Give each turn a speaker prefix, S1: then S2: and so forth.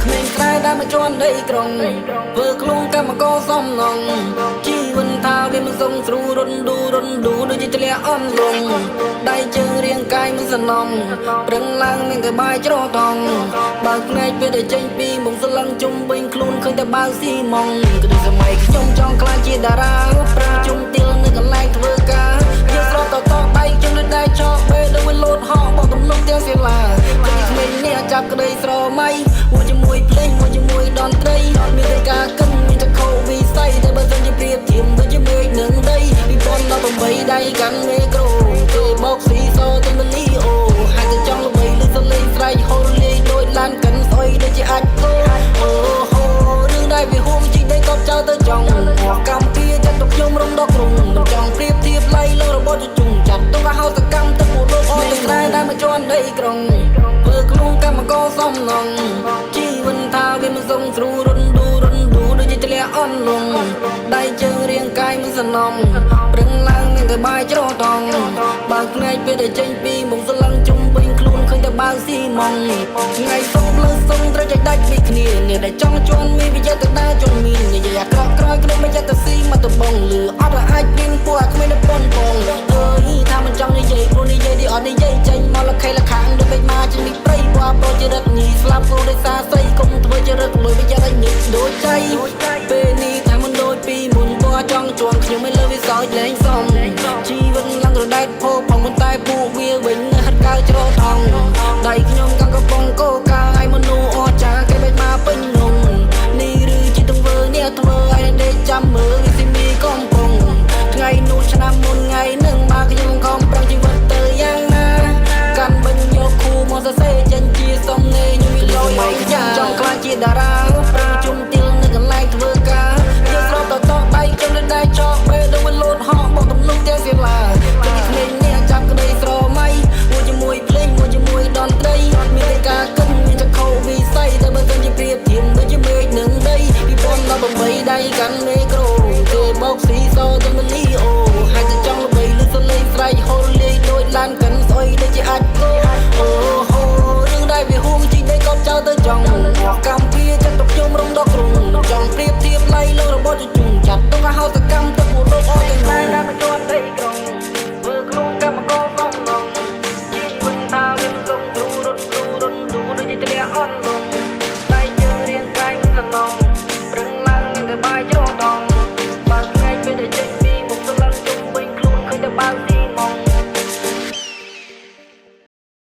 S1: ក្មេងស្រែដែលមកជន់ដីក្រុងធ្វើខ្លួនកម្មករសំងងជីវិតថាវាមិនសុងស្រួលរុនឌូរុនឌូដូចជាធ្លាក់អន់លងដៃជើងរាងកាយមិនសំណងប្រឹងឡើងមានតែបាយច្រតងបើកភ្នែកពេលដែលចេញពីមុខស្លឹងជុំវិញខ្លួនឃើញតែបាវស៊ីម៉ងគឺដូចសម័យខ្ញុំចង់ក្លាយជាតារាប្រឹងជុំទីលនៅកន្លែងធ្វើការយកស្រតតដៃខ្ញុំនៅតែចោពេលដូចវាលោតហោបោកទំនុកទាំងសិលាចិត្តក្មេងនេះចាប់ក្តីស្រមៃមួយជាមួយភ្លេងមួយជាមួយតន្ត្រីមានតែការកិនមានតែខោវិស័យតែបើសិនជាប្រៀបធៀបដូចជាមេឃនឹងដី2018ដៃកាន់មេក្រូគេបោកស៊ីសទៅមលីអូហាក់តែចង់ល្បីលឺសលេងស្រែកហូរលាយដូចឡានកិនស្អុយដូចជាអាចគោអូហូរឿងដែលវាហួងជីកដីកប់ចោលទៅចង់អស់កម្ពុជាចាត់ទុកខ្ញុំរំដកក្រុងមិនចង់ប្រៀបធៀបឡៃលើរបស់ជជុំចាត់ទុកឲ្យហៅសកម្មទៅពួកលោកអស់ទាំងស្រែដែលមកជន់ដីក្រុងធ្វើខ្លួនកម្មករសំងងជីវិតថាវាមិនសុងស្រួលរុនឌូរុនឌូដូចជាធ្លាក់អន់លងដៃជើងរាងកាយមិនសំណំប្រឹងឡើងមានតែបាយច្រតងបើកភ្នែកពេលដែលចេញពីមុខស្លឹងជុំវិញខ្លួនឃើញតែបាវស៊ីម៉ងថ្ងៃសុំលើសុំត្រូវចែកដាច់ពីគ្នានេះដែលចង់ជន់មានវិយទៅដើរជន់មាននិយាយអាក្រក់ក្រោយក្នុងមិនយទៅស៊ីមកទៅបងលឺអត់អាចមានពួកអាគ្មាននៅប៉ុនបងអើយថាមិនចង់និយាយព្រោះនិយាយនេះអត់និយាយចេញមកលខេលខាងដូចពេកមកជាងនេះព្រៃពួកប្រូចរិតញីស្លាប់ព្រោះដោយសារស្រីគុំធ្វើចរិតលួយវិយឲ្យញឹកដូចចៃពេលនេះថាមិនដូចពីមុនពួកចង់ជួនខ្ញុំមិនលើវាសោចលែងសមជីវិតឡើងរដែតផោផងប៉ុន្តែពួកវាវិញនៅហិតកៅច្រថងដៃខ្ញុំកាន់កំប៉ុងកូកាឲ្យមនុស្សអស្ចារ្យគេបែកមកពេញនងនេះឬជាទង្វើនេះធ្វើឲ្យដេកចាំមើលវាស៊ីមីកំពុងថ្ងៃនោះឆ្នាំមុនថ្ងៃនឹងមកខ្ញុំខំប្រឹងជីវិតទៅយ៉ាងណាកាន់បញ្ញយកគូមកសរសេរចេញជាសំណេរខ្ញុំវាលយឲ្យខ្ញុំចង់ក្លាយជាតារាប្រឹងជុំទីលនៅកន្លែងធ្វើការយកស្រតតដៃខ្ញុំនៅតែចោពេលដូចវាលោតហោបោកទំនុកទាំងសិលាចិត្តក្មេងនេះចាប់ក្តីស្រមៃមួយជាមួយភ្លេងមួយជាមួយតន្ត្រីមានតែការកិនមានតែខោវិស័យតែបើសិនជាប្រៀបធៀបដូចជាមេឃនឹងដី2018ដៃកាន់មេក្រូគេបោកស៊ីសទៅមលីអូហាក់តែចង់ល្បីលឺសលេងស្រែកហូរលាយដូចឡានកិនស្អុយដូចជាអាចគោអូហូរឿងដែលវាហួងជីកដីកប់ចោលទៅចង់អស់កម្ពុជាចាត់ទុកខ្ញុំរំដកក្រុងមិនចង់ប្រៀបធៀបឡៃលើរបស់ជជុំចាត់ទុកឲ្យហៅសកម្មទៅពួកលោកអស់ទាំងនោះដែលមកជន់ដីក្រុងធ្វើខ្លួនកម្មករសំងងជីវិតថាវាមិនសុងស្រួលរុនឌូរុនឌូដូចជាធ្លាក់អន់លងដៃជើងរាងកាយមិនសំណងប្រឹងឡើងមានតែបាយច្រត